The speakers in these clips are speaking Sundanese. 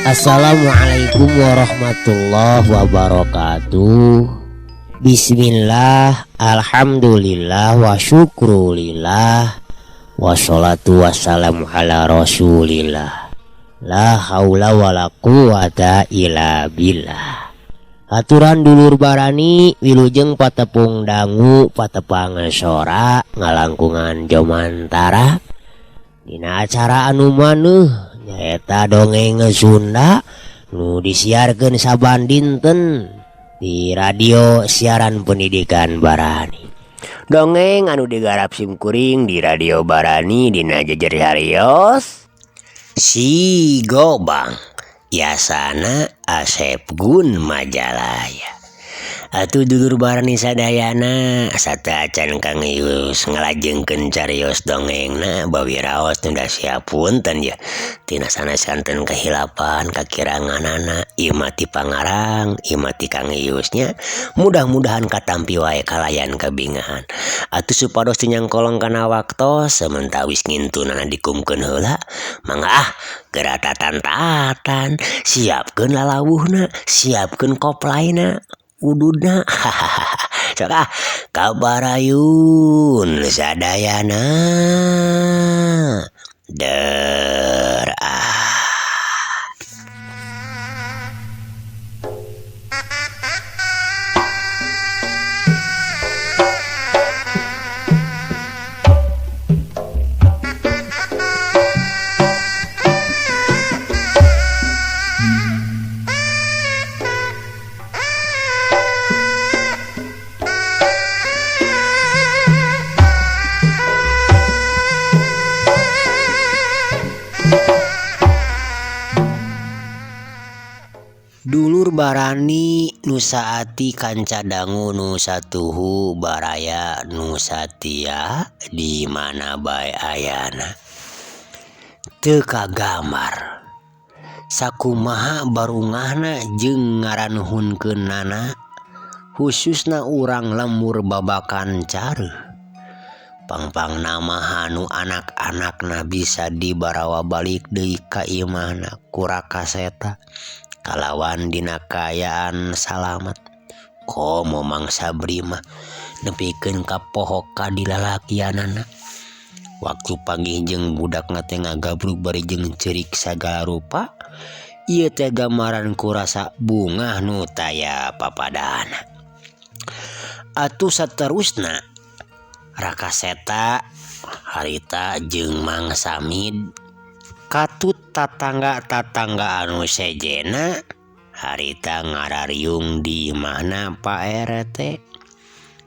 Assalamualaikum warahmatullahi wabarakatuh. Bismillah, alhamdulillah, wa syukrulillah, wassalatu wassalamu ala rasulillah. La haula wala quwata illa billah. Aturan dulur barani wilujeng patepung dangu patepang sora ngalangkungan jomantara. Dina acara anu maneuh nyaeta dongeng Sunda nu disiarkeun saban dinten di radio siaran pendidikan Barani. Dongeng anu digarap simkuring di radio Barani dina jejer hariyos Si Gobang Yasana Asep Gun Majalaya. Atuh dulur Barani sadayana sateuacan Kang Ius ngalajengkeun carios dongengna bawi raos tunda siapunten ya. Tina sanes santen kehilapan kakiranganana ieu mah ti pangarang ieu mah ti Kang Ius nya. Mudah-mudahan katampi wae kalayan kabingahan. Atuh supados teu nyangkolong kana waktos samentawis ngintunana dikumkeun heula mangga ah geura tatan-tatan siapkeun lalawuhna siapkeun koplaina ududna hahaha sok ah kabarayun sadayana der ah. Dulur Barani nu saati kanca dangu nu satuhu baraya nu satia di mana bae ayana. Teu kagambar sakumaha barungahna jeung ngaranuhunkeunana khususna urang lembur babakan careuh. Pangpangna mah anu anak-anakna bisa dibarawa balik deui ka imahna ku rakaseta kalawan dina kaayaan salamat. Komo Mang Sabri mah nepikeun ka poho ka dilalakianana. Waktu panggih jeung budakna teh ngagabrug bari jeung ceurik sagala rupa, ieu teh gambaran ku rasa bungah nu taya papadana. Atuh saterusna Rakaseta harita jeung Mang Samid katut tatangga-tatangga anu sejena harita ngarariung di imahna Pak RT.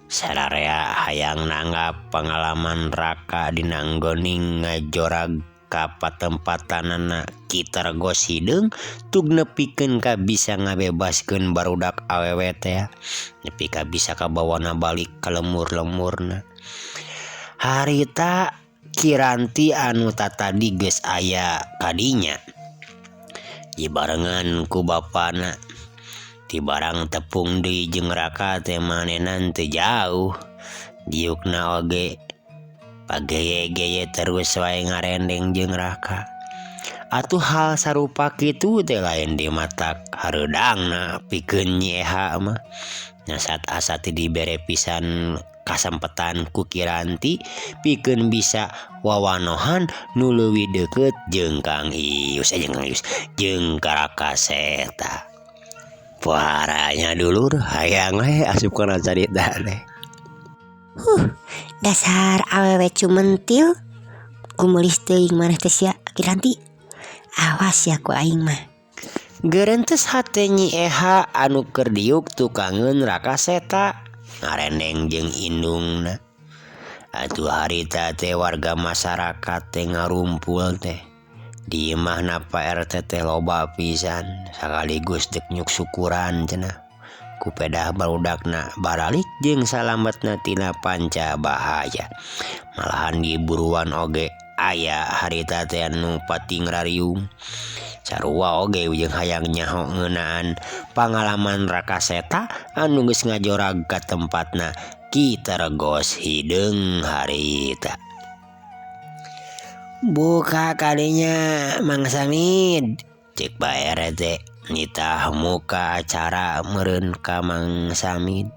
Sararea hayang nanggap pengalaman Raka dina nggoning ngajorag ka patempatanana kitar gos hideung tug nepikeun ka bisa ngabebaskeun barudak awewe teh nepi ka bisa kabawana balik ka lemur-lemurna. Harita Kiranti anu tatadi geus aya kadinya dibarengan ku bapana ti barang tepung deui jeung Raka teh manenan teu jauh diukna oge pageye-geye terus wae ngarendeng jeung Raka. Atuh hal sarupa kitu teh lain di mata hareudangna pikeun Nyi Eha mah. Nya saat asa teh dibere pisan kasampetan ku Kiranti pikeun bisa wawanohan nu leuwih deukeut jeung Kang Ius jeung Kang Ius jeung ka Rakaseta. Puaranya dulur hayang we asup kana carita teh. Dasar awewe cumentil gumeulis teuing maneh teh sia Kiranti. Awas ya ku aing mah. Gerentes hate Nyi Eha anu keur diuk tukangeun Raka Seta ngarendeng jeung indungna. Atuh harita teh warga masyarakat teh ngarumpul teh di imahna Pak RT teh loba pisan sakaligus dek nyuk syukuran cenah ku pedah barudakna baralik jeung salametna tina panca bahaya. Malahan di buruan oge aya harita teh anu pating rariung. Sarua oge jeung hayang nyaho ngeunaan pangalaman Raka Seta anu geus ngajorag ka tempatna Ki Tergos Hideung harita. Buka kadinya Mang Samid, cek Pak RT nitah muka acara meureun ka Mang Samid.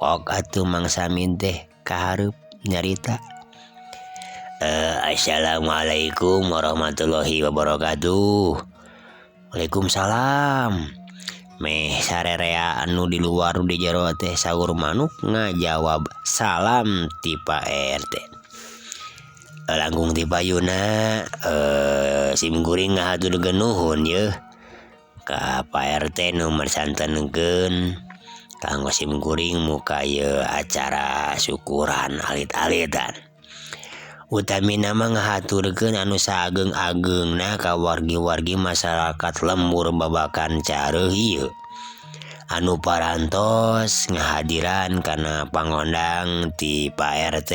Ok atuh Mang Samid teh kahareup nyarita. Assalamualaikum warahmatullahi wabarakatuh. Waalaikumsalam. Meh sarerea anu di luar di jero teh saur manuk ngajawab salam ti Pak RT. Langkung ti payuna sim kuring ngahaturkeun nuhun yeuh ka Pak RT nu mersantenkeun kanggo sim kuring muka ieu acara syukuran alit-alitan. Utamina mah ngahaturkeun anu saageng-ageungna ka wargi-wargi masyarakat lembur Babakan Careuh ieu anu parantos ngahadiran kana pangondang ti Pak RT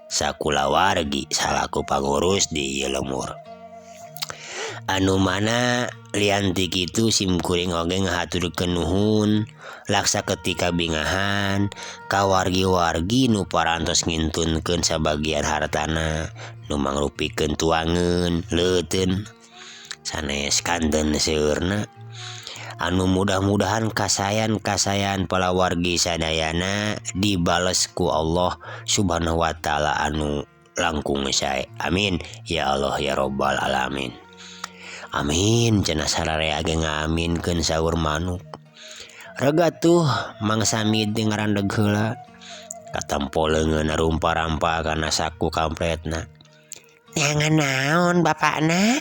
sakulawargi salaku pangurus di ieu lembur. Anu mana lian ti kitu sim kuring oge ngahaturkeun nuhun laksa ketika bingahan ka wargi-wargi nu parantos ngintunkeun sabagian hartana nu mangrupikeun tuangeun leuteun sanes kanten seueurna anu mudah-mudahan kasayan-kasayan palawargi sadayana dibales ku Allah Subhanahu wa taala anu langkung sae. Amin ya Allah ya robbal alamin. Amin cenah sararea ge ngaaminkeun saur manuk. Rega tuh Mang Samid teh ngarandeg heula katempo leungeunna rumpa-rampa kana saku kampretna. Neangan naon bapakna?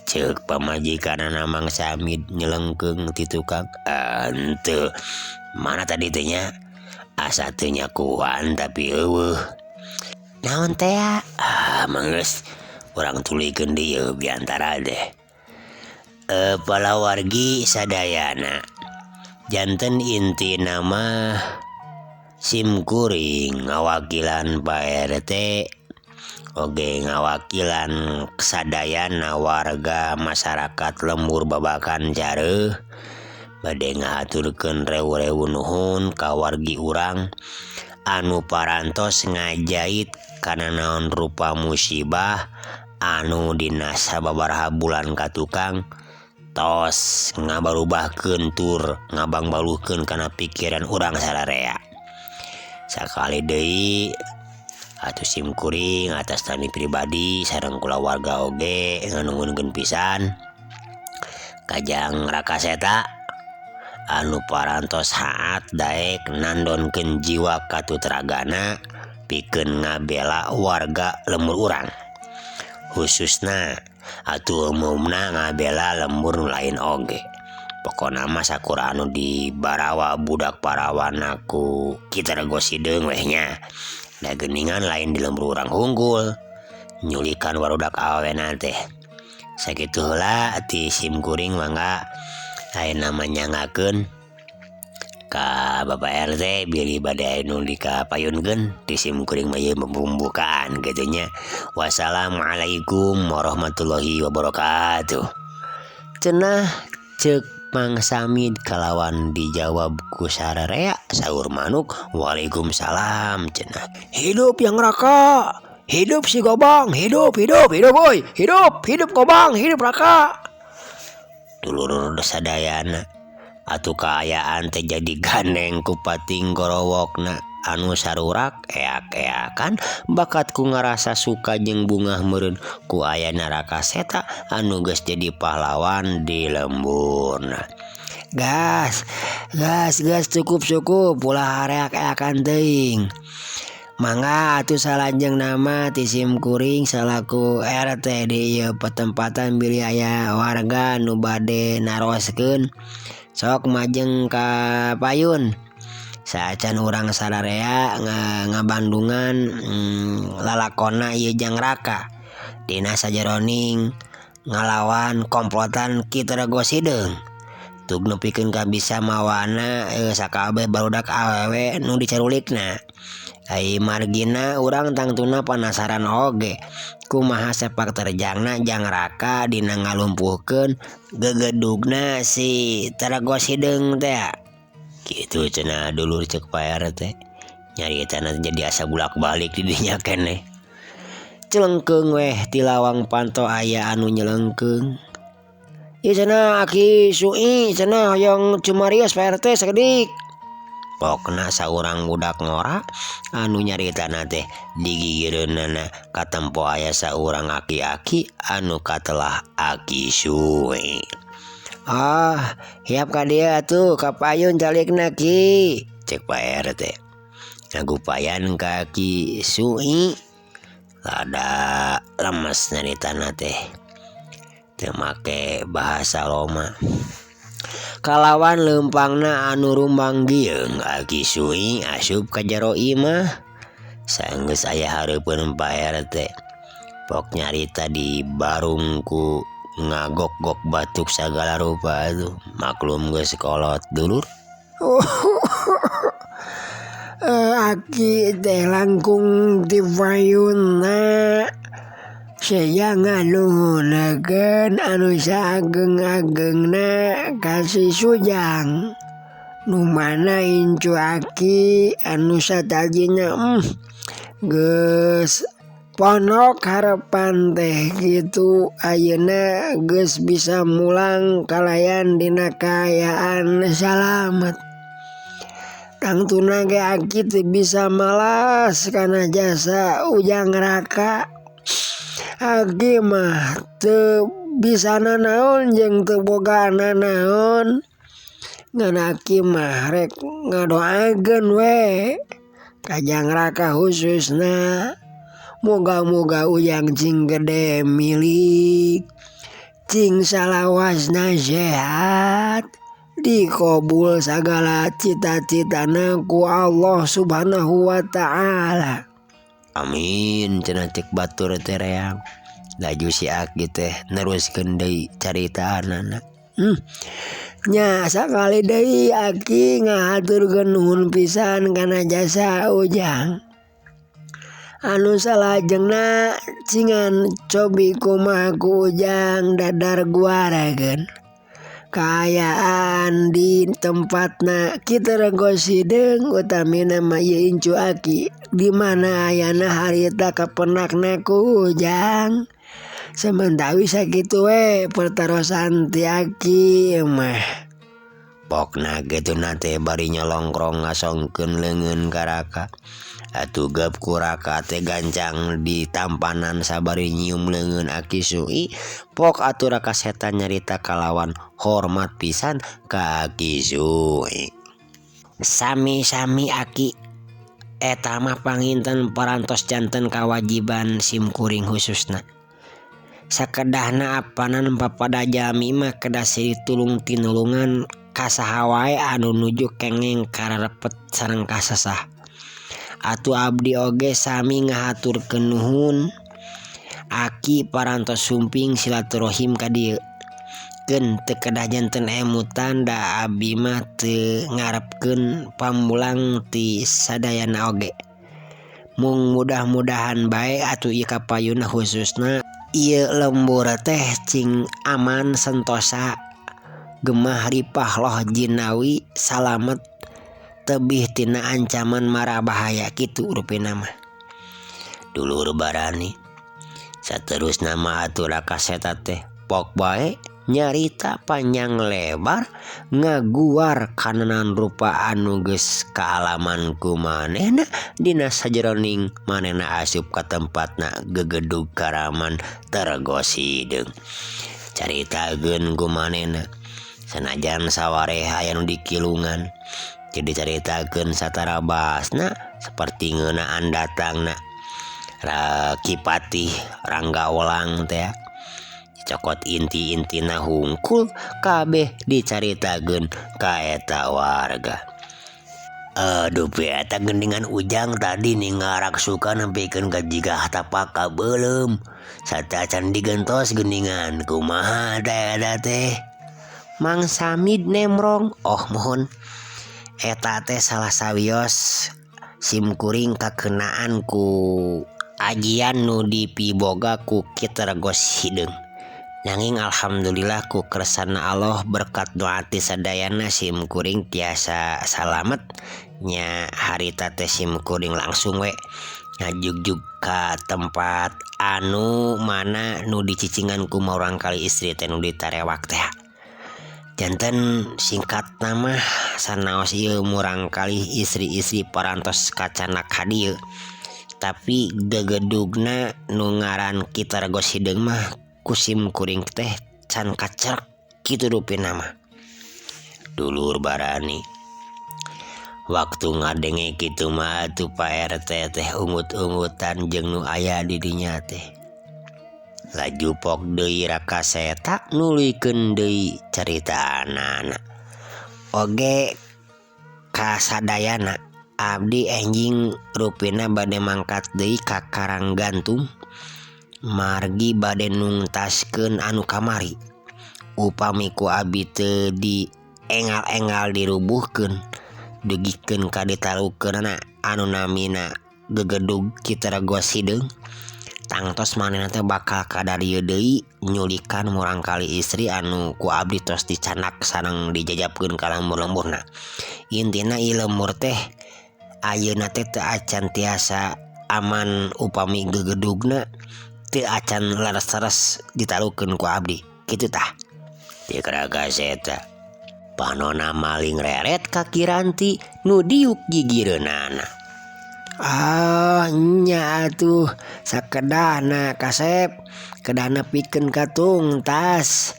Ceuk pamajikanana Mang Samid nyelengkeung ti tukang. Henteu. Mana tadi teh nya? Asa teu nyakuan tapi eueuh. Naon teh? Ah, manggeus urang tuluykeun deui yeuh biantara teh. Palawargi sadayana janten intina mah sim kuring ngawakilan Pak RT oge ngawakilan sadayana warga masyarakat lembur Babakan Careuh bade ngahaturkeun rewu-rewu nuhun ka wargi urang anu parantos ngajait kana naon rupa musibah anu dina sababaraha bulan ka tukang tos ngabarubahkeun tur ngabangbaluhkeun kana pikiran urang sararea. Sakali deui atuh sim kuring atas nami pribadi sareng kulawarga oge nganuhunkeun pisan kajang Raka Seta anu parantos haat daek nandonkeun jiwa katutragana pikeun ngabela warga lembur urang khususna atuh umumna ngabela lembur nu lain oge. Pokona mah sakur anu di barawa budak parawana ku Ki Tergos Hideung weh nya. Da geuningan lain di lembur urang hungkul nyulikan warudak awena teh. Sakitu heula ti sim kuring mangga ayeuna mah nyangakeun ka Bapak RT bilih bade aya nu dikapayunkeun ti sim kuring mah ieu pembukaan kitu nya. Wassalamualaikum warahmatullahi wabarakatuh. Cenah ceuk Mang Samid kalawan dijawab ku sararea saur manuk waalaikumsalam cenah. Hidup yang Raka, hidup si Gobang, hidup hidup hidup oi, hidup hidup Gobang, hidup Raka. Dulur sadayana atuh kaayaan teh jadi gandeng ku pating gorowokna anu sarurak eak-eakan bakat ku ngarasa suka jeung bungah meureun ku ayana Raka Seta anu geus jadi pahlawan di lemburna. Gas, gas, gas cukup cukup ulah areak-eakan teuing. Mangga atuh salajengna mah ti sim kuring salaku RT di ieu petempatan bilih aya warga nu bade naroskeun sok majeng ka payun. Saacan urang sararea ngabandungan lalakonna ieu Jang Raka dina sajeroning ngalawan komplotan Ki Terego Sideung tug nepikeun ka bisa mawana sakabeh barudak awewe nu dicarulikna. Ai margina urang tangtuna panasaran oge kumaha sepak terjangna Jang Raka dina ngalumpuhkeun gegedugna si Terego Sideung tea. Kitu cenah dulur cek Pak RT nyaritana jadi asa bulak-balik di dinya keneh. Celengkeung weh ti lawang panto aya anu nyelengkeung. Ieu cenah Aki Sui cenah hoyong cumarios Pak RT sakedik. Pokna saurang budak ngora anu nyaritana teh digigireunana katempo aya saurang aki-aki anu katelah Aki Sui. Ah, hiap ka dieu atuh ka payun calikna Ki, cek Pak RT. Ngagupayan ka Ki Sui rada lemes nyaritana teh. Teu make bahasa Roma. Kalawan leumpangna anu rumbang gieung Aki Sui asup ka jero imah. Saenggeus aya hareupeun Pak RT. Pok nyarita di barung ku ngagok-gok batuk sagala rupa atuh maklum geus kolot dulur. Aki teh langkung ti payunna saya nganuhunakeun anu saageng-agengna ka si Sujang nu mana incu aki anu satajina geus ponok harepan teh kitu ayeuna geus bisa mulang kalayan dina kaayaan salamet. Tangtuna ge aki teu bisa malas kana jasa Ujang Raka. Aki mah teu bisa nanaon jeung teu boga nanaon. Ngan aki mah rek ngadoakeun we ka Jang Raka khususna. Moga-moga Ujang cing gede milik, cing salawasna sehat, dikobul sagala cita-citana ku Allah Subhanahu wa ta'ala. Amin cenah cek batur teh reang. Laju si Aki teh neruskeun deui caritaanana. Nya sakali deui Aki ngahaturkeun nuhun pisan kana jasa Ujang. Anu salajengna cingan cobi kumaha ku Ujang dadar guarakeun. Kaayaan di tempatna Ki Terego Sideung utamina mah ieu incu aki di mana ayana harita kapenakna ku Ujang. Samentawi sakitu we pertarosan ti aki mah. Pokna kitu na teh bari nyolongkrong ngasongkeun leungeun ka Raka. Atuh geup ku Raka teh gancang ditampanan sabari nyium leungeun Aki Sui. Pok atuh Raka Setan nyarita kalawan hormat pisan ka Aki Sui. Sami-sami Aki eta mah panginten parantos janten kawajiban sim kuring khususna. Sakedahna apanan papada jalmi mah kedah silih tulung tinulungan ka saha wae anu nuju kengeng kararepet sareng kasesah. Atuh abdi oge sami ngahaturkeun nuhun Aki parantos sumping silaturahim ka dieu. Keun teu kedah janten emutan da abdi mah teu ngarepkeun pamulang ti sadayana oge. Mung mudah-mudahan bae atuh ieu kapayunna khususna ieu lembur teh cing aman sentosa gemah ripah loh jinawi salamet tebih tina ancaman mara bahaya kitu rupina mah. Dulur barani saterusna mah atuh Raka Seta teh pok bae nyarita panjang lebar ngaguar kananan rupa anu geus kaalaman ku manehna dina sajeroning manehna asup ka tempatna gegedug karaman Terego Sideung. Caritakeun ku manehna sanajan sawareh aya nu dikilungan jadi caritakeun satara basna Seperti ngeunaan datangna Ki Patih Rangga Welang teh dicokot inti-intina hungkul kabeh dicaritakeun ka eta warga. Aduh eta geuningan Ujang tadi ninggal raksukan nepikeun ka jigah tapak ka beuleum sateuacan digentos geuningan kumaha teh eta teh. Mang Samid nemrong oh mohon eta teh salah sawios simkuring kakenaan ku ajian nu dipiboga ku Ki Tergos Hideung. Nanging alhamdulillah ku kersana Allah berkat doa ti sadayana simkuring tiasa salamet nya harita teh simkuring langsung we ngajugjug ka tempat anu mana nu dicicingan ku murangkalih istri teh nu ditarewak teh. Janten singkat nama sanaos ieu murangkalih istri-istri parantos kacanak ka dieu tapi gegedugna nu ngaran Ki Tergos Hideung mah ku simkuring teh can kacerek kitu rupina mah. Dulur barani waktu ngadenge kitu mah atuh Pak RT teh ungut-ungutan jeung nu aya di dinya teh. Laju pok deui Raka Seta nuluykeun deui caritaanana. Oge kasadayana abdi enjing rupina bade mangkat deui ka Karanggantung margi bade nungtaskeun anu kamari. Upami ku abi teu di engal-engal dirubuhkeun dugikeun ka ditarukeunana anu namina gegedug Ki Tergos Hideung tangtos manehna teh bakal kadarieu deui nyulikan murangkalih istri anu ku abdi tos dicanak sareng dijajabkeun ka lembur-lemburna. Intina ieu lembur teh ayeuna teh teu acan tiasa aman upami gegedugna teu acan leres-leres ditarukeun ku abdi kitu tah. Teu Raka Seta panona maling reret ka Kiranti nu diuk gigireunana. Ah nya atuh sakedahna kasep kedahna pikeun ka tungtas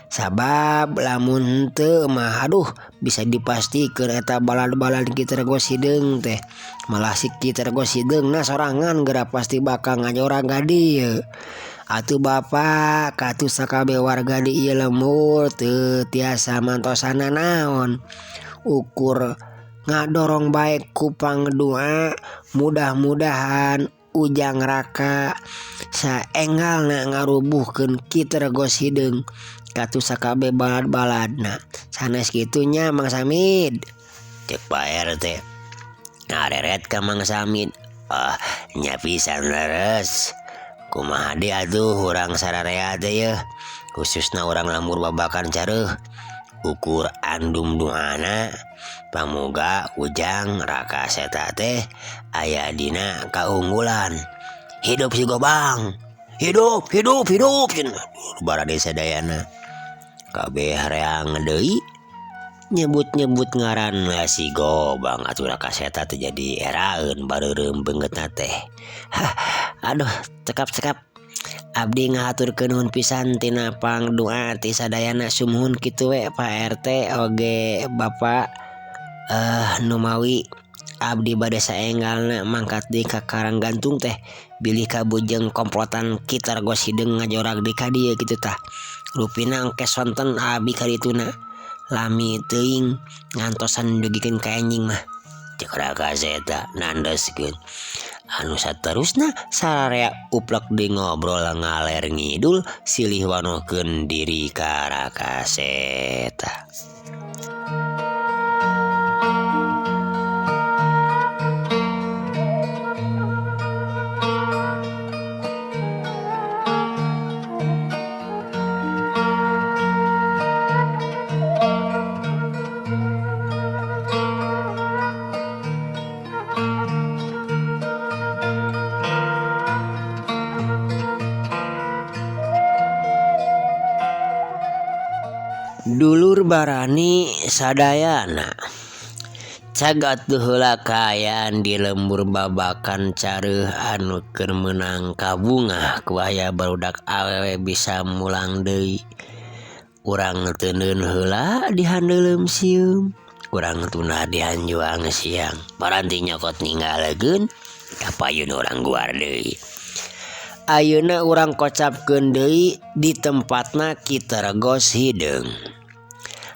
sabab lamun henteu mah aduh bisa dipastikeun eta balad-balad Ki Tergos Hideung teh malah si Ki Tergos Hideungna sorangan geura pasti bakal ngajorag ka dieu. Atuh bapak katuh sakabeh warga di ieu lembur teu tiasa mantosana naon ukur ngadorong bae ku pangdoa mudah-mudahan Ujang Raka saenggalna ngarubuhkeun Ki Tergos Hideung katuh sakabeh balad-baladna. Sanes kitu nya Mang Samid. Cek Pak RT ngareret ka Mang Samid. Ah nya pisan leres. Kumaha deui atuh urang sararea teh yeuh khususna urang lembur Babakan Careuh ukur andum doana pamuga Ujang Raka Seta teh aya dina kaunggulan. Hidup si Gobang, hidup hidup hidup cenah barade sadayana. Kabeh reang deui nyebut-nyebut ngaran si Gobang atuh Raka Seta teh jadi eraeun bareureum beungeutna teh. Hah, aduh cekap-cekap abdi ngahaturkeun nuhun pisan tina pangdoa ti sadayana sumuhun kitu we Pak RT oge Bapak numawi abdi bade saenggalna mangkat deui ka Karanggantung teh bilih kabujeng komplotan Ki Tergos Hideung ngajorag deui ka dieu kitu tah. Rupina engke sonten abdi ka dituna lami teuing ngantosan dugikeun ka enjing mah. Cek Raka Seta nandeskeun. Anu saterusna sararea uplek deui ngobrol ngaler ngidul silih wanohkeun diri ka Raka Seta. Dulur barani sadayana cagat heula kaayaan di lembur Babakan Careuh anu keur meunang kabungah ku aya barudak awewe bisa mulang deui. Urang teuneun heula di handeuleum sium. Urang tunda dihanjuang siang paranti nyokot ninggalekeun kapayun urang guar deui. Ayeuna urang kocapkeun deui di tempatna Ki Tergos Hideung.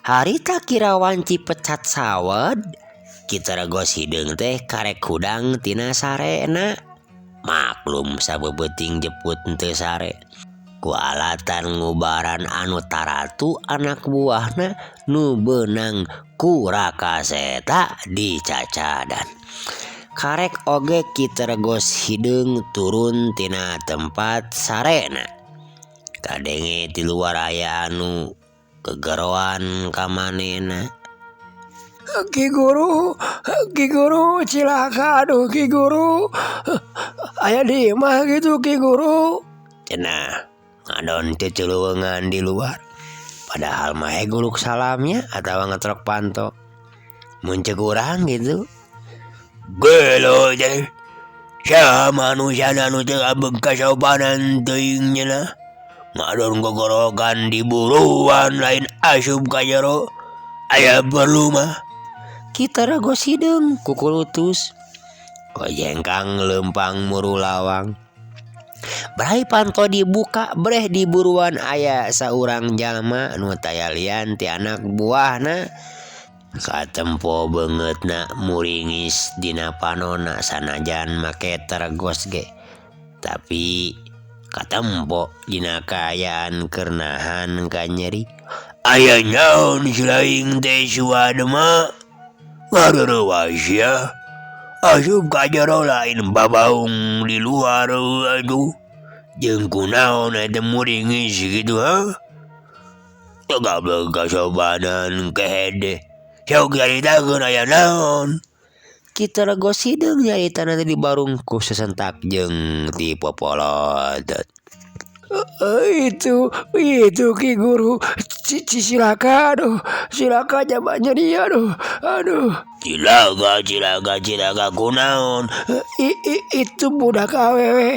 Harita kira wanci pecat sawed Ki Tergos Hideung teh karek hudang tina sarena. Maklum sabeubeting jeput teu sare. Ku alatan ngubaran anu taratu anak buahna nu beunang ku Rakaseta dicacadan. Karek oge Ki Tergos Hideung turun tina tempat sarena. Kadenge di luar aya anu gegeroan ka manehna. Ki Guru, Ki Guru cilaka aduh Ki Guru. Aya di imah gitu Ki Guru. Cenah ngadon ceculuwengan di luar. Padahal mah guluk salamnya atawa ngetrok panto. Mun ceuk urang gitu. Gelo teh. Saha manusiana nu teu abeg kasopanan teuing cenah. Ngadon gogorokan di buruan lain asup ka jero. Aya perlu mah. Ki Tergos Hideung kukulutus. Kojengkang leumpang muru lawang. Brai panto dibuka breh di buruan aya saurang jalma nu taya lian ti anak buahna. Katempo beungeutna muringis dina panona sanajan make tergos ge. Tapi katempo dina kaayaan keur nahan ka nyeri. Aya naon si laing teh Suadma? Ngareureuwas sia. Asup ka jero lain babaung di luar atuh. Jeung kunaon eta muringis kitu ha? Teu gableg kasopanan kehede. Sok caritakeun aya naon? Ki Tergos Hideung nyaritana teh dibarung ku sesentak jeung ti popolotot. Itu Ki Guru cilaka aduh cilaka jaba nyeri aduh aduh. Cilaka cilaka cilaka kunaon? Itu budak awewe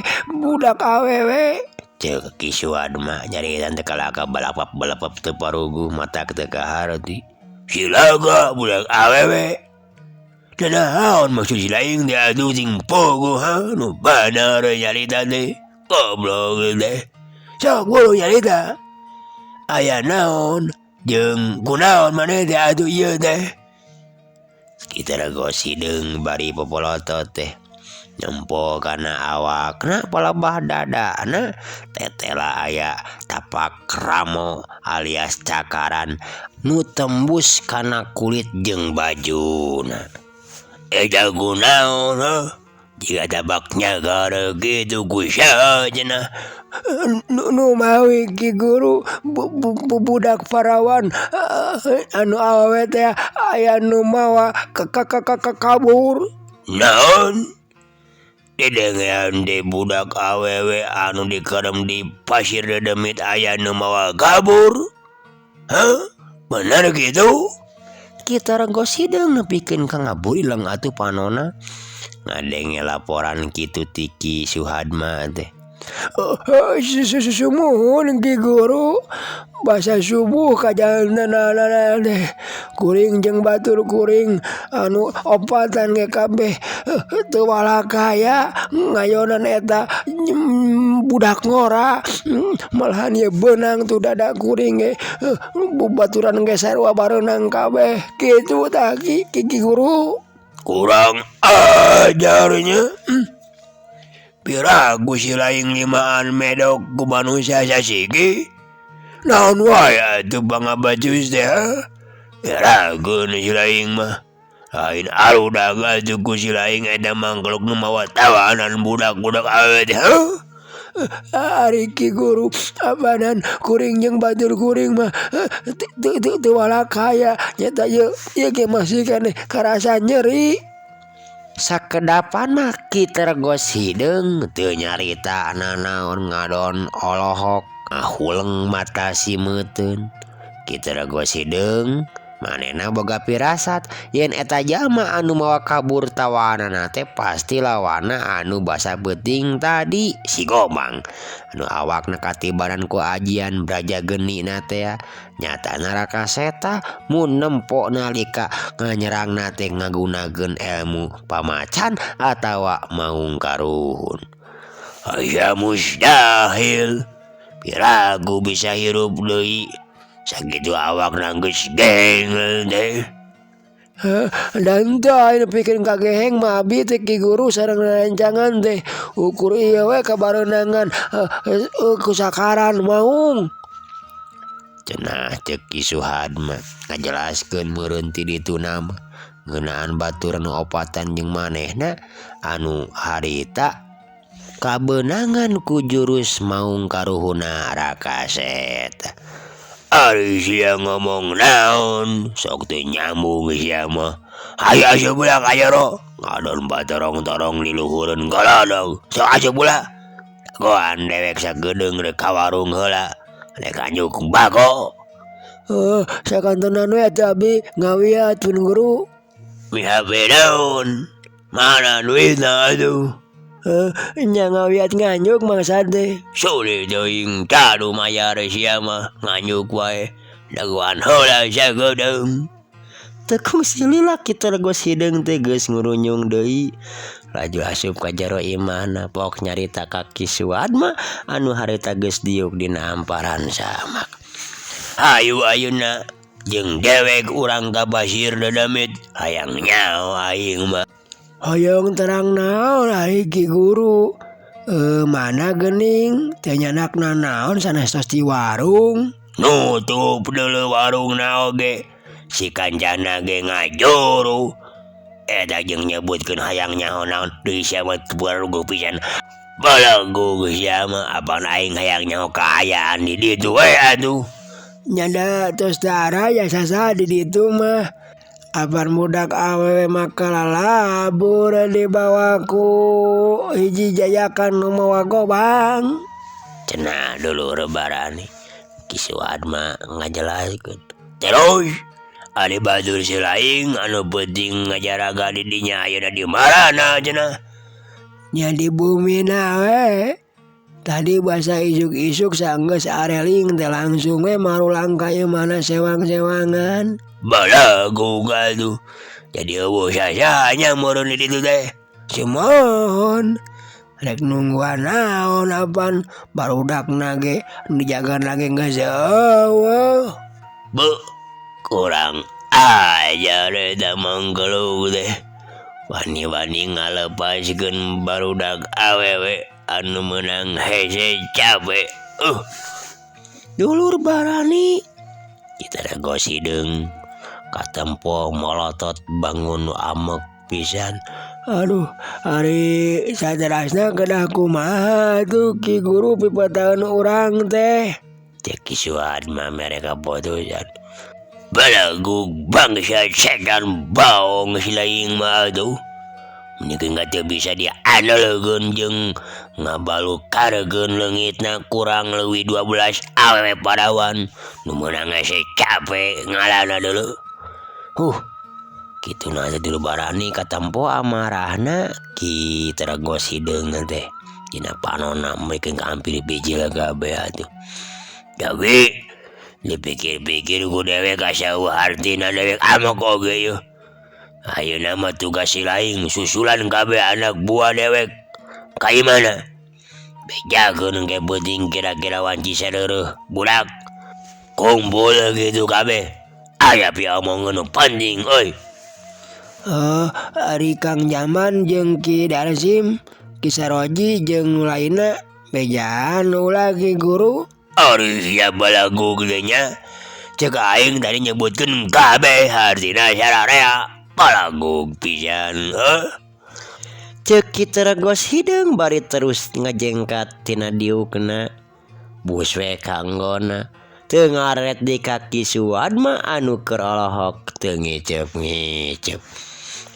Ceuk Ki Suadma nyarita teh kalaka balapap-balapap teu paruguh mata teu kaharti. Cilaka budak awewe. Teu naon maksud si laing teh atuh sing pogo ha nu bener nyarita teh. Goblok teh. Sok buru nyarita. Aya naon jeung kunaon maneh teh atuh ieu teh. Ki Tergos Hideung bari popolotot teh. Nempo kana awakna palebah dadana tetela aya tapak ramo alias cakaran nu tembus kana kulit jeung bajuna. Eta kunaon ha? Jiga tabak nyagar kitu ku saha cenah. Nu mawi Ki Guru budak parawan anu awewe teh aya nu mawa kabur. Naon? Didengean teh budak awewe anu dikerem di pasir dedemit aya nu mawa kabur? Hah? Bener kitu? Ki Tergos Hideung nepikeun ka ngaburileng atuh panona. Ngadenge laporan kitu ti Ki Suhadma teh. Sumuhun Ki Guru basa subuh kajalanna teh kuring jeung batur kuring anu opatan ge kabeh teu walakaya ngayonan eta budak ngora malahan ieu beunang tuh dada kuring ge baturan ge sarua bareunang kabeh kitu tah Ki Guru. Kurang ajarnya. Piraku si laing limaan medok ku manusia sasiki. Naon wae atuh pangabacus teh ha? Pirakeun si laing mah. Lain arudag atuh ku si laing eta mangkeluk nu mawa tawanan budak-budak awewe teh ha? Ari Ki Guru abanan kuring jeung batur kuring mah teu walakaya nyata ieu ge masih keneh karasa nyeri. Sakedapan mah Ki Tergos Hideung teu nyarita nanaon ngadon olohok ngahuleng mata si meuteun. Ki Tergos Hideung Manehna boga pirasat yen eta jalma anu mawa kabur tawanana teh pasti lawana anu basa peuting tadi si Gobang anu awakna katibaran ku ajian braja geni na teh nyatana Raka Seta mun nempo nalika nganyerangna teh ngagunakeun ilmu pamacan atawa maung karuhun. Aya mustahil piraku bisa hirup deui sakitu awakna geus gengel teh. Dan teh aya pikeun kageheng mah abi teh Ki Guru sareng rerencangan teh ukur ieu we kabareunangan kusakaran maung. Cenah ceuk Ki Suhad mah ngajelaskeun meureun ti dituna mah ngeunaan batur nu opatan jeung manehna anu harita kabeunangan ku jurus maung karuhuna Raka Seta. Ari sia ngomong naon sok teu nyambung sia mah. Hayu asup ulah ka jero ngadon batorong-torong di luhureun golodog sok asup ulah. Dagoan dewek sagedeung rek ka warung heula rek anjuk bako. Heuh sakantenan we atuh abi ngawiat pun guru. Mihape naon mana duitna atuh. Nya ngawiat nganjuk maksad teh. Sulit teuing cadu mayar sia mah nganjuk wae dagoan heula sagedeung. Teu kungsi lila kitu geus hideung teh geus ngurunyung deui. Laju asup ka jero imahna pok nyarita ka Ki Suhad mah anu harita geus diuk dina hamparan samak. Hayu ayeuna jeung dewek urang ka Basir Dadamit hayang nyaho aing mah. Hoyong terang naon ari Ki Guru. Mana geuning teh nyanakna naon sanes tos di warung. Nutup deuleu warungna oge si kancana ge ngajuru. Eta jeung nyebutkeun hayang nyaho naon deui sia mah teu baruguh pisan. Balagu sia mah apan aing hayang nyaho kaayaan di ditu we atuh. Nyada tos tara ya sasa di ditu mah. Apan budak awewe maka lalabur dibawa ku hiji jayakan nu mawa gobang. Cenah dulur barani Ki Suhad mah ngajelaskeun. Terus ari batur si laing anu penting ngajaraga di dinya ayeuna di marana cenah. Nya di bumina we. Tadi basa isuk-isuk sanggeus areling teh langsung we marulang ka imahna sewang-sewangan. Balagu atuh. Jadi eueuh sasanya meureun di ditu teh. Simohon rek nungguan naon apan barudakna ge nu dijagana ge geus eueuh. Beuh kurang ajar eta mangkeluk teh. Wani-wani ngalepaskeun barudak awewe anu meunang hese cape. Dulur barani kita rego sideung katempo molotot bangun amek pisan. Aduh ari saterasna kedah kumaha tuh Ki Guru pipataeun urang teh. Cek Ki Suhad mah mere kaputusan. Balagu bangsa setan baong si laing mah atuh. Mending teu bisa diandalkeun jeung ngabalukarkeun leungitna kurang leuwih 12 awewe parawan nu meunang hese cape ngalana deuleu. Kituna teh dulur barani katempo amarahna Ki Terego Sideung teh dina panonna meukeun kahampir bijil kabeh atuh. Tapi dipikir-pikir ku dewek asa eueuh hartina dewek amok oge yeuh. Ayeuna mah tugas si laing susulan kabeh anak buah dewek ka imahna. Bejakeun engke peuting kira-kira wanci sadeureuh budak. Kumpul kitu kabeh. Aya piomongeun nu penting euy. Ari Kang Jaman jeung Ki Darsim, Ki Saroji jeung nu lainna bejaan ulah Ki Guru. Ari sia balagu ge nya. Ceuk aing tadi nyebutkeun kabeh hartina sararea. Balagu pisan heuh. Ceuk Ki Terego Sideung bari terus ngajengkat tina diukna. Bus we kanggona. Teu ngaret di ka Ki Suhad mah anu keur olohok teu ngiceup-ngiceup.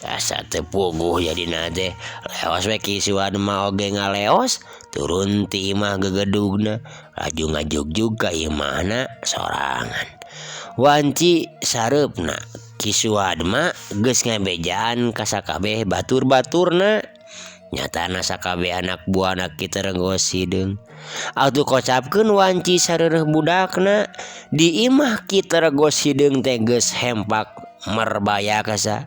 Asa teu puguh jadina teh. Leos we Ki Suhad mah oge ngaleos turun ti imah gegedugna laju ngajugjug ka imahna sorangan. Wanci sareupna Ki Suadma geus ngabejaan ka sakabeh batur-baturna. Nyatana sakabeh anak buahna Ki Terengos Hideung. Atuh kocapkeun wanci sareureuh budakna di imah Ki Terengos Hideung teh geus hempak merbaya kasa.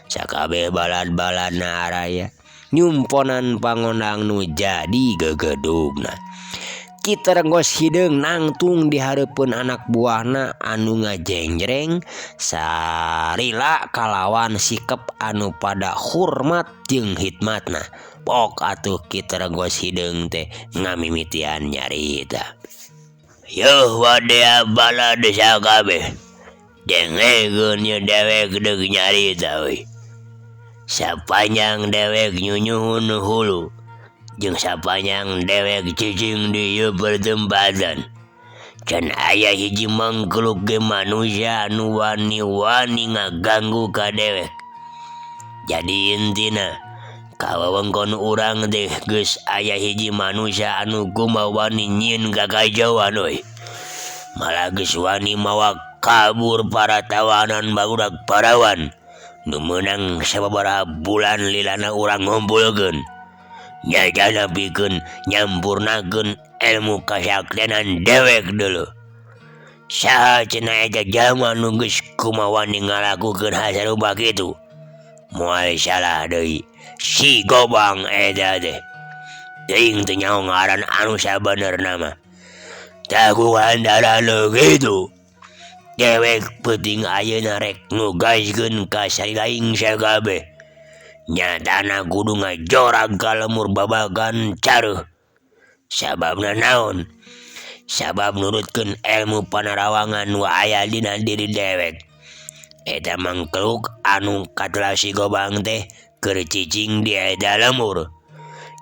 Sakabeh balad-baladna araya nyumponan pangondang nu jadi gegedugna. Ki Terengos Hideung nangtung di hareupeun anak buahna anu ngajengjreng sarila kalawan sikep anu pada hurmat jeung hikmatna. Pok atuh Ki Terengos Hideung teh ngamimitian nyarita. Yeuh wadea balad sakabeh dengekeun ye dewek deuk nyarita euy. Sapanjang dewek nyunyuhun hulu jeung sapanjang dewek cicing di ieu pertempatan can aya hiji mangkluk ge manusia anu wani-wani ngaganggu ka dewek. Jadi intina ka wewengkon urang teh geus aya hiji manusia anu kumaha wani nyieun kakacauan euy. Malah geus wani mawa kabur para tawanan barudak parawan nu meunang sababaraha bulan lilana urang ngumpulkeun. Nyajana pikeun nyampurnakeun ilmu kasaktenan dewek dulu. Saha cenah eta jalma nu geus kumaha wani ngalakukeun hal sarupa kitu? Moal salah deui si Gobang eta teh. Teuing teu nyaho ngaran anu sabenerna mah. Tah ku lantaran kitu dewek peuting ayeuna rek nugaskeun ka salilaing sakabeh. Nyatana kudu ngajorag ka lemur babagan careuh. Sababna naon? Sabab nurutkeun ilmu panarawangan nu aya dina diri dewek. Eta mangkluk anu katelah si Gobang teh keur cicing di eta lemur.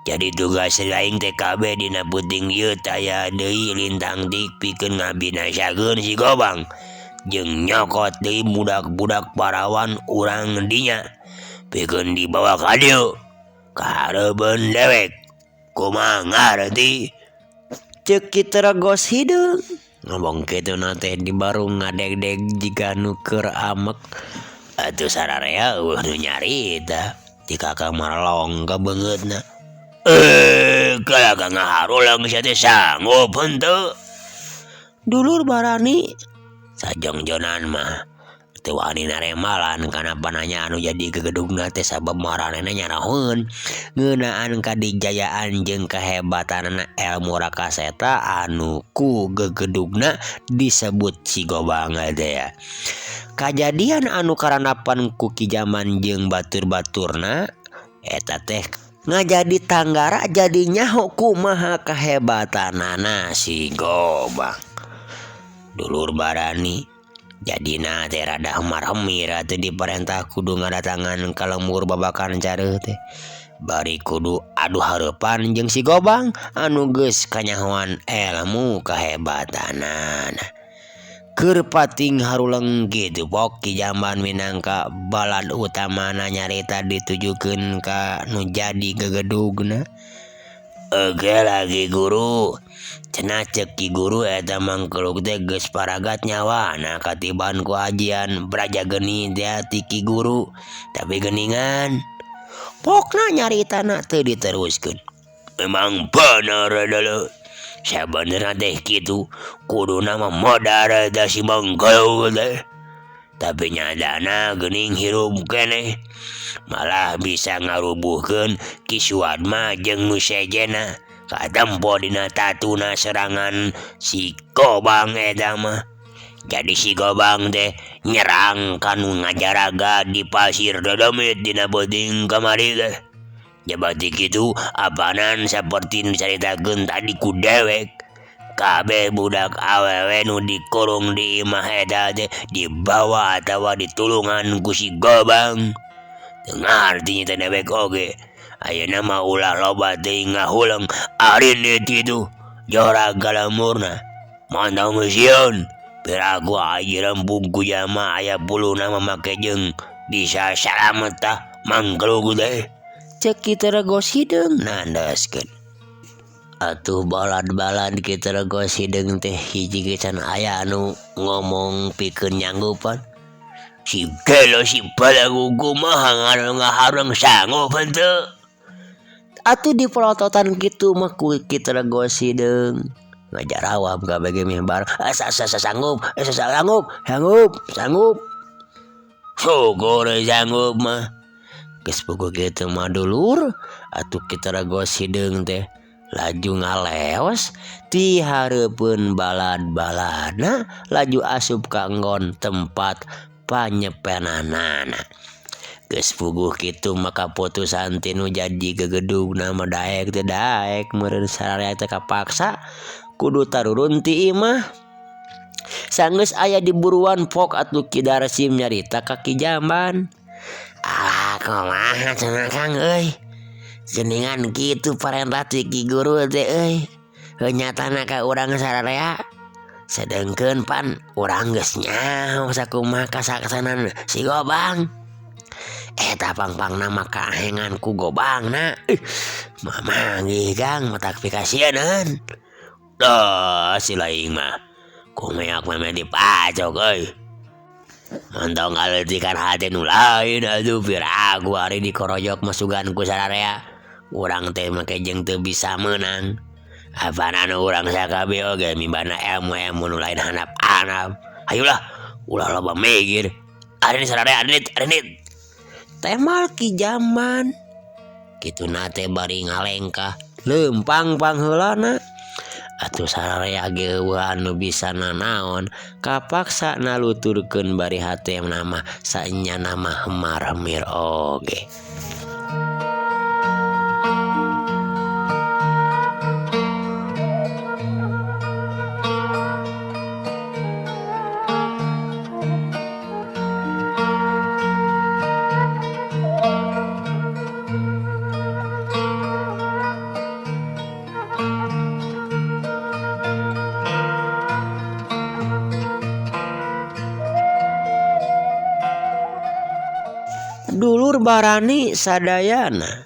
Jadi tugas lain teh kabeh dina peuting ieu taya deui lintang tik pikeun ngabinasakeun si Gobang jeung nyokot deui budak-budak parawan urang dinya. Pikeun dibawa ka dieu ka hareupeun dewek. Kumaha ngarti? Ceuk Ki Terengos Hideung. Ngomong kitu na teh di barung ngadegdeg jiga nu keur amek. Atuh sararea eueuh nu nyarita. Ti kakang marelong ka beungeutna. Kalah ka ngaharuleung sia teh sanggup henteu? Dulur barani sajongjonan mah teu wani naremalan kana pananya anu jadi gegedugna teh sabab maranehna nyarahoeun ngeunaan kadijayaan jeung kahebatanana ilmu rakaseta anu ku gegedugna disebut si Gobang teh ya. Kajadian anu karanapan ku Ki Jaman jeung batur-baturna eta teh ngajadi tanggara jadi nyaho kumaha kahebatanana si Gobang. Dulur barani jadina teh rada marhemir atuh diperintah kudu ngadatangan ka lembur babakan careuh teh. Bari kudu adu hareupan jeung si Gobang anu geus kanyahoan ilmu kahebatanana. Keur pating haruleng kitu pok Ki Jamban minangka balad utamana nyarita ditujukeun ka nu jadi gegedugna. Oke lagi guru. Cenah ceuk Ki Guru eta mangkeluk teh geus paragat nyawana katiban ku ajian braja geni teh ti Ki Guru. Tapi geuningan pokna nyaritana teu diteruskeun. Memang bener dulu. Sabenerna teh kitu kuduna mah modar eta si mangkeluk teh. Tapi nyadana geuning hirup keneh. Malah bisa ngarubuhkeun Ki Suadma jeung nu sejenna. Katempo dina tatuna serangan si Gobang eta mah. Jadi si Gobang teh nyerang kanu ngajaraga di pasir dodomit dina peuting kamari teh. Jabati kitu apanan saperti nu caritakeun tadi ku dewek. Kabeh budak awewe nu dikurung di imah eta teh dibawa atawa ditulungan ku si Gobang. Teu ngarti nya teh dewek oge. Ayeuna mah ulah loba teuing ngahuleng arindit kitu jorag ka lemurna. Mantong sieun piraku aji rempug ku jalma aya puluna mah make jeung bisa salamet tah mangkeluk teh. Ceuk Ki Terengos Hideung nandaskeun. Atuh balad-balad Ki Terengos Hideung teh hiji ge can aya anu Ngomong pikeun nyanggupan. Si gelo si balagu kumaha ngahareng sanggup henteu. Atuh dipelototan kitu mah ku Ki Rego Sideung. Ngajarawab kabeh ge meh bareng. Sanggup, sanggup, sanggup, sanggup. Syukur sanggup mah. Geus puguh kitu mah dulur, atuh Ki Rego Sideung teh laju ngaleos ti hareupeun balad-baladna laju asup ka enggon tempat panyepenanana. Geus puguh kitu mah kaputusan ti nu jadi gegedugna mah daek teu daek meureun sararea teh kapaksa kudu tarurun ti imah. Sanggeus aya di buruan pok atuh Ki Darsim nyarita ka Ki Jamban. Alah kumaha cenah Kang euy. Geuningan kitu parentah ti Ki Guru teh euy. Heuh nyatana ka urang sararea. Sedengkeun pan urang geus nyaho sakumaha kasaksanan si Gobang. Eta pangpangna mah kahengan ku Gobangna. Mamanggih Kang matak pikasieun. Dah si laing mah kumeak meme dipacok euy. Montong ngaletikan hati nu lain atuh piraku ari dikoroyok masugan ku sararea. Urang teh make jeung teu bisa meunang. Apana nu urang sakabeh oge mibana ilmu-ilmu nu lain handap-handap. Hayulah ulah loba mikir. Ari sararea arinit arinit. Temal Ki Jamban. Kituna teh bari ngalengkah leumpang pangheulana. Atuh sararea ge eueuh anu bisa nanaon kapaksa naluturkeun bari hate mah saenyana mah hemar-hemir oge. Dulur barani sadayana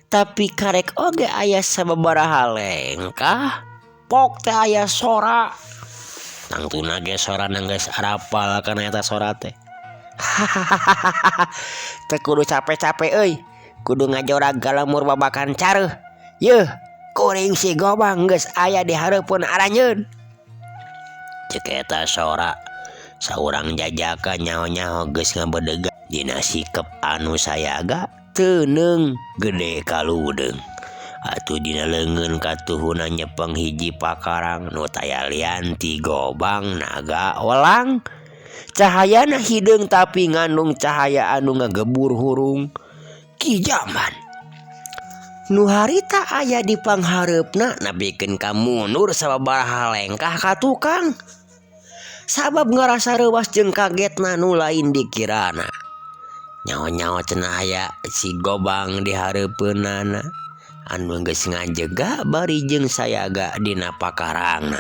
tapi karek oge aya sababaraha lengkah pok teh aya sora tangtuna ge sorana geus arapal kana eta sora teh. Hahaha teu kudu capek-capek euy kudu ngajorag galemur babakan careuh yeuh kuring si Gobang geus aya di hareupeun aranjeun. Ceuk eta sora saurang jajaka nyaho-nyaho geus ngabedega dina sikep anu sayaga teuneung gede kaludeung. Atuh dina leungeun katuhuna nyepeng hiji pakarang nu taya lian ti Gobang naga welang. Cahayana hideung tapi ngandung cahaya anu ngagebur hurung. Ki Jamban nu harita aya di panghareupna nepikeun ka mundur sababaraha lengkah ka tukang. Sabab ngarasa reuwas jeung kagetna nu lain dikirana. Nyaho-nyaho cenah aya si Gobang di hareupeunana anu geus ngajega bari jeung sayaga dina pakarangna.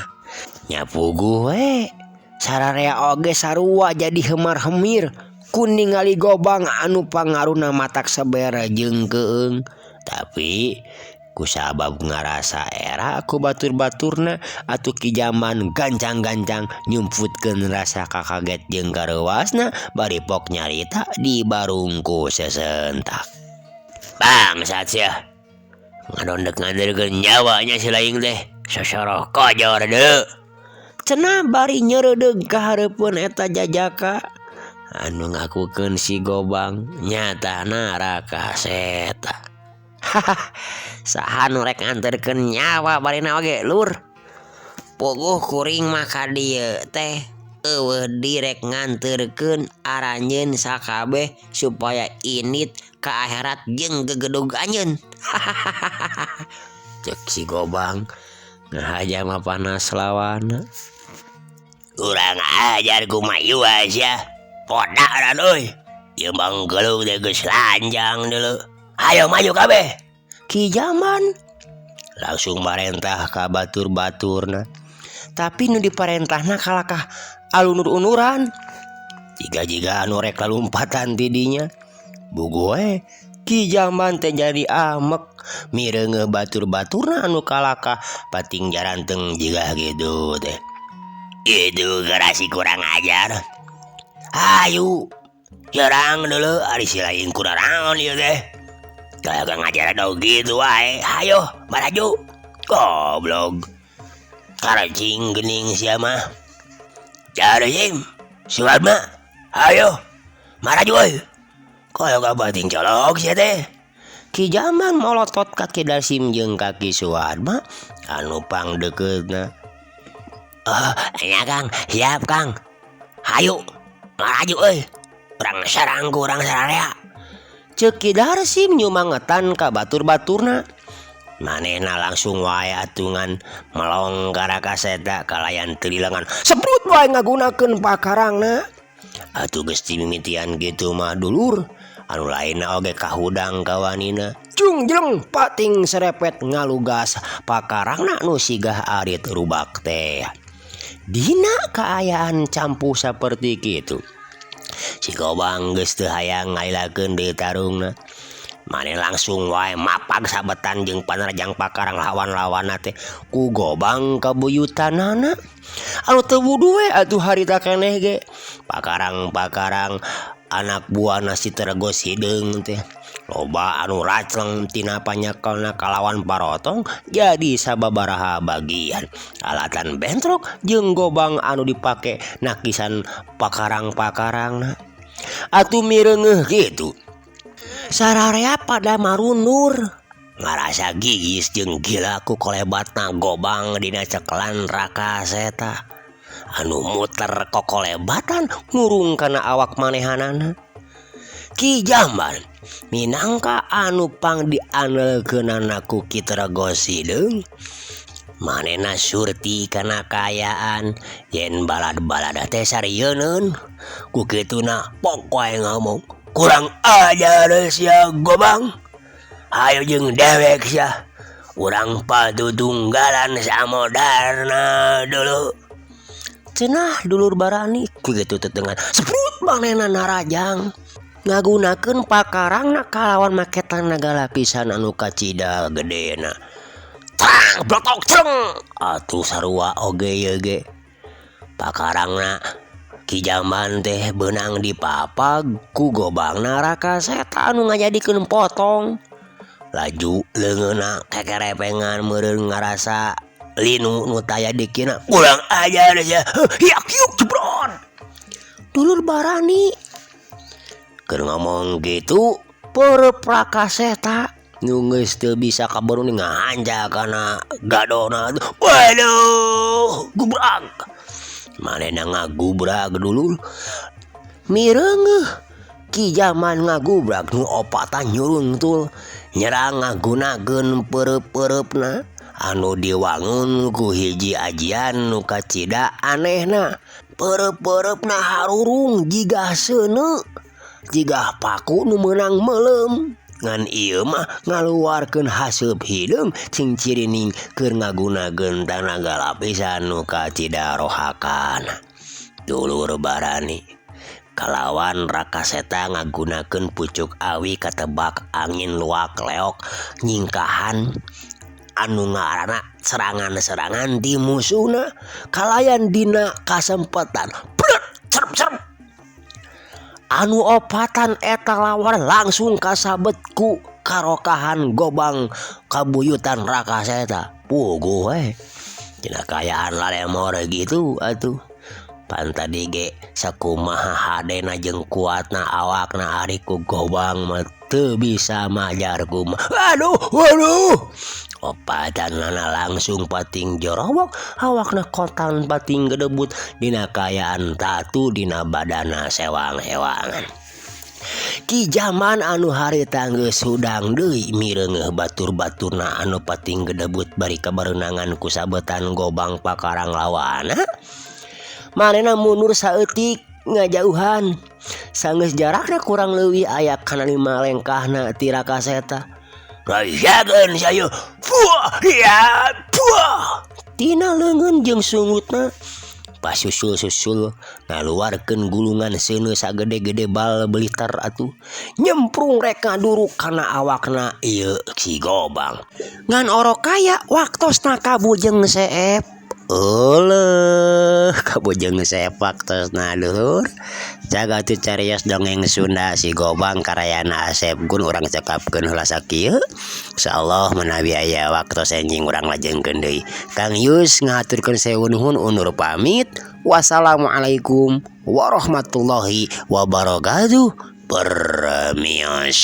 Nya puguh we sararea oge sarua jadi hemar-hemir ku ningali Gobang anu pangaruna matak sebere jeung keung. Tapi kusabab ngarasa era ku batur-baturna atuh Ki Jamban gancang-gancang nyumputkeun rasa kakaget jeung kareuwasna bari pok nyarita di barungku sesentak. Bangsat sia ngadondek nganterkeun nyawanya si laing teh sosoroh kojor deui. Cenah bari nyeureudeuh ka hareupeun eta jajaka anu ngakukeun si Gobang nyatana raka seta. Hahaha saha nu rek nganterkeun nyawa barina oge lur. Puguh kuring mah ka dieu teh eueuh direk nganterkeun aranjeun sakabeh supaya init ka akhirat jeung gegedug anjeun. Hahaha ceuk si Gobang ngahaja mah panas lawana. Urang ajar kumaha ieu sia. Podaran euy. Ieu manggelung teh geus lanjang deuleu. Ayo maju kabeh. Ki Jamban langsung marentah ka batur-baturna. Tapi nu diparentahna kalakah alunur-unuran. Jiga-jiga anu rek lalumpatan ti dinya. Bugu we Ki Jamban teh jadi amek mireungeuh batur-baturna anu kalakah pating jaranteng jiga kitu teh. Itu garasi kurang ajar. Ayo serang dulu ari si lain kurang naon ieu teh. Kagak ngajar dong gitu wae. Hayo maraju. Goblok. Karacing gening sia mah. Cari Suwarma. Ayo maraju euy. Koyo kabating colok sia teh. Ki Jaman molotot ka Ki Darsim jeung ka Ki Suwarma anu pangdeukeutna. Oh, nya Kang, siap Kang. Hayu, maraju euy. Urang serang ku urang sararea. Ceuk Ki Darsim nyumangetan ka batur-baturna. Manehna langsung wae atungan melong ka Rakaseta kalayan teu dilengan. Seprut wae ngagunakeun pakarangna. Atuh geus dimimitian kitu mah dulur. Anu lainna oge kahudang kawanina. Jung jeleng pating serepet ngalugas pakarangna nu sigah arit rubak teh. Dina kaayaan campuh saperti kitu. Si Gobang geus teu hayang ngailakeun deui tarungna. Maneh langsung wae mapag sabetan jeung panarjang pakarang lawan-lawanna teh ku Gobang kabuyutanana. Anu teu wuduh we atuh harita keneh ge. Pakarang-pakarang anak buahna si Tergos hideung teh. Loba anu racleng tina panyekelna kalawan parotong jadi sababaraha bagian. Alatan bentrok jeung Gobang anu dipake nakisan pakarang-pakarangna. Atuh mireungeuh kitu. Sararea pada marundur. Ngarasa gigis jeung gila ku kolebatna Gobang dina cekelan Rakaseta. Anu muter kokolebatan ngurung kana awak manehanana. Ki Jamban minangka anu pang diandelkeunana ku Ki Tergos hideung. Manehna surti kana kaayaan yen balad-balad teh sarieun. Ku kituna pok wae ngomong. Kurang ajar sia Gobang. Hayo jeung dewek sia. Urang patutunggalan samodarna dulu. Cenah dulur barani ku kitu tetengan. Seprut manehna narajang. Ngagunakeun pakarangna kalawan make tanaga lapisan anu kacida gedena. Tang blotok treng. Atuh sarua oge ieu ge. Pakarangna Ki Jamban teh beunang dipapag ku Gobangna Rakaseta anu ngajadikeun potong. Laju leungeunna kekerepengan meureun ngarasa linu nu taya dikina. Kurang ajar sia. Hiak hiuk jebrot. Dulur barani keur ngomong gitu peureub Rakaseta nu geus teu bisa kabaru ngahanja kana gadona. Waduh, gubrag. Manehna ngagubrag dulur. Mireungeuh Ki Jaman ngagubrag nu opatan nyuruntul nyerang ngagunakeun peureub-peureubna anu diwangun ku hiji ajian nu kacida anehna. Peureub-peureubna harurung jigah seuneu, jigah paku nu meunang meuleum. Ngan ieu mah ngaluarkeun haseup hideung cing cirining keur ngagunakeun tanaga lapisan nu kacida rohakana. Dulur barani kalawan Rakaseta ngagunakeun pucuk awi katebak angin luak leok nyingkahan anu ngaranna serangan-serangan di musuhna kalayan dina kasempatan bret cerep cerep. Anu opatan eta lawan langsung kasabet ku karokahan Gobang kabuyutan Rakaseta. Puguh we. Dina kaayaan lalemor gitu atuh. Pan tadi ge sakumaha hadena jeung kuatna awakna ari ku Gobang mah teu bisa majar kumaha. Aduh, waduh. Opatanana langsung pating jorowok, awakna kotan pating gedebut dina kaayaan tatu dina badana sewang-sewangan. Ki Jaman anu harita geus hudang deui mireungeuh batur-baturna anu pating gedebut bari kabareunangan ku sabetan Gobang pakarang lawana. Manehna mundur saeutik ngajauhan. Sanggeus jarakna kurang leuwih aya kana 5 lengkahna ti Rakaseta. Rayakeun sayu. Fuah ya fuah. Tina leungeun jeung sungutna pasusul-susul ngaluarkeun gulungan seuneu sagede-gede bal beliter atuh. Nyemprung rek ngaduruk kana awakna ieu si Gobang. Ngan orok kaya waktosna kabujeng seep. Euleuh kabujeng sepak tosna dulur. Jaga tuh carios dongeng Sunda si Gobang karayana Asep Gun urang cekapkeun heula sakieu. Insyaallah menawi aya waktos enjing urang lajengkeun deui. Kang Yus ngahaturkeun sewu nuhun undur pamit. Wassalamualaikum warahmatullahi wabarakatuh. Permios.